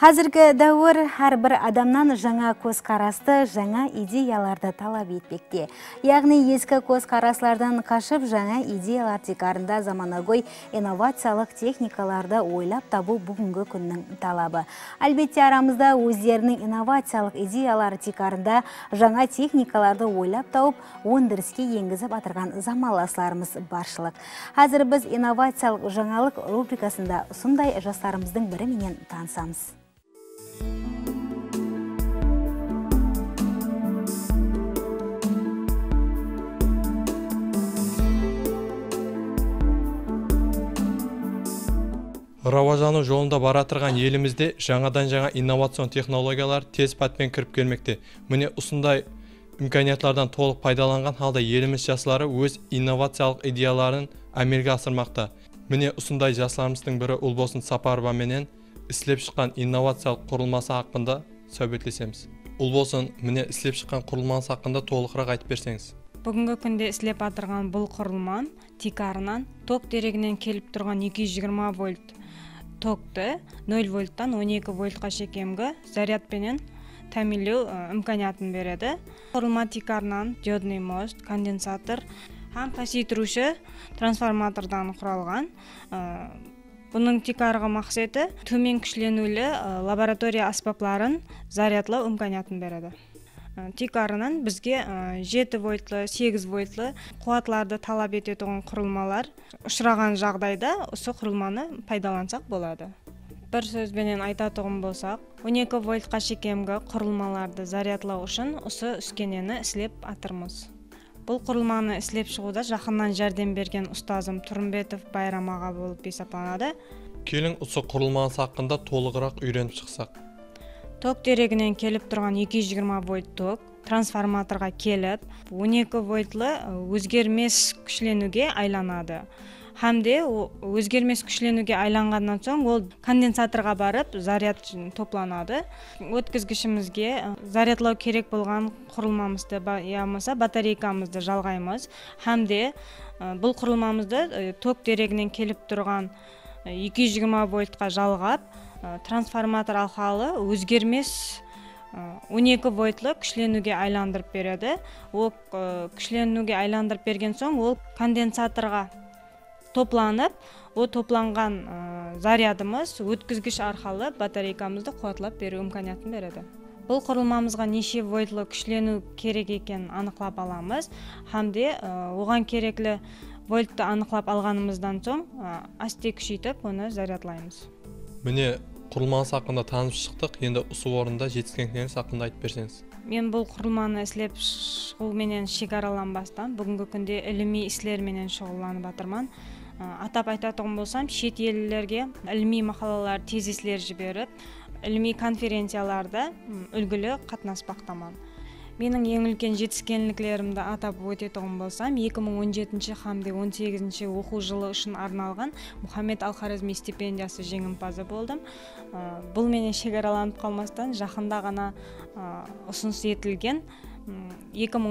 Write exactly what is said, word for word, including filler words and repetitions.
Házirgi dáwir hár bir adamnan jańa kózqarastı, jańa ideyalardı talap etpekte. Yaǵnıy eski kózqaraslardan qashıp, jańa ideyalar tiykarında zamanagóy innovaciyalıq texnikalardı oylap tabıw búgingi kúnniń talabı. Álbette, aramızda ózleriniń innovaciyalıq ideyaları tiykarında jańa texnikalardı oylap tawıp, óndiriske engizip atırǵan zamanlaslarımız barshılıq. Házir biz innovaciyalıq jańalıq rubrikasında usınday jaslarımızdıń biri menen tanısamız. Rawajlanıw jolında baratırǵan elimizde jańadan-jańa innovacion texnologiyalar tez pátpen kirip kelmekte. Mine, usınday imkaniyatlardan tolıq paydalanǵan halda elimiz jasları óz innovaciyalıq ideyaların ámelge asırmaqta. Mine, usınday jaslarımızdıń biri Ulbosın Saparova menen islep shıqqan innovaciyalıq qurılması haqqında sáwbetlesemiz. Ulbosın, mine, islep shıqqan qurılmańız haqqında tolıǵıraq aytıp berseńiz. Búgingi kúnde islep atırǵan bul qurılman tiykarınan tok dereginen kelip turǵan eki júz jigirma volt toktı nol volttan on eki voltqa shekemgi zaryad penen támiyinlew, ı, imkaniyatın beredi. Qurılma tiykarınan diodnıy most, kondensator hám páseytiriwshi transformatordan quralǵan. I, Bunıń tiykarǵı maqseti tómen kúshleniwli, ı, laboratoriya ásbapların zaryadlaw imkaniyatın beredi. I, tiykarınan bizge, ı, jeti voltlı, segiz voltlı quwatlardı talap etetuǵın qurılmalar ushıraǵan jaǵdayda usı qurılmanı paydalansaq boladı. Bir sóz benen aytatuǵın bolsaq, on eki voltqa shekemgi qurılmalardı zaryadlaw ushın usı úskeneni islep atırmız. Bul qurılmanı islep shıǵıwda jaqınnan járdem bergen ustazım Turımbetov Bayram aǵa bolıp esaplanadı. Keliń, usı qurılmańız haqqında tolıǵıraq úyrenip shıqsaq. Tok dereginen kelip turǵan eki júz jigirma volt tok transformatorǵa kelip, on eki voltlı, ı, ózgermes kúshleniwge aylanadı. Hám de o-, ózgermes kúshleniwge aylanǵannan soń, ol kondensatorǵa barıp, zaryad toplanadı. Ótkizgishimizge, ı, zaryadlaw kerek bolǵan qurılmamızdı ba-, yamasa batareykamızdı jalǵaymız. Hám de, ı, bul qurılmamızdı, ı, tok dereginen kelip turǵan, ı, eki júz jigirma voltqa jalǵap, ı, transformator arqalı ózgermes, ı, on eki voltlı kúshleniwge aylandırıp beredi. Ol, ı, kúshleniwge aylandırıp bergen soń, ol kondensatorǵa toplanıp, o toplanǵan, ı, zaryadımız ótkizgish arqalı batareykamızdı quwatlap beriw imkaniyatın beredi. Bul qurılmamızǵa neshe voltlı kúshleniw kerek ekenin anıqlap alamız hám de, ı, oǵan kerekli volttı anıqlap alǵanımızdan soń, ı, áste kúsheytip, onı zaryadlaymız. Mine, qurılmańız haqqında tanıp shıqtıq, endi usı orında jetiskenliklerińiz haqqında aytıp berseńiz. Men bul qurılmanı islep shıǵıw menen shegaralanbastan, búgingi kúnde ilimiy isler menen shuǵıllanıp atırman. I, atap aytatuǵın bolsam, shet ellilerge ilimiy maqalalar, tezisler jiberip, ilimiy konferenciyalarda, ım, úlgili qatnaspaqtaman. Meniń eń úlken jetiskenliklerimdi atap ótetuǵın bolsam, eki mıń on jetinshi hám de on segizinshi oqıw jılı ushın arnalǵan Muhammed al-Xorezmiy stipendiyası jeńimpazı boldım. I, bul menen shegaralanıp qalmastan, jaqında ǵana, ı, usınıs etilgen, ım, eki mıń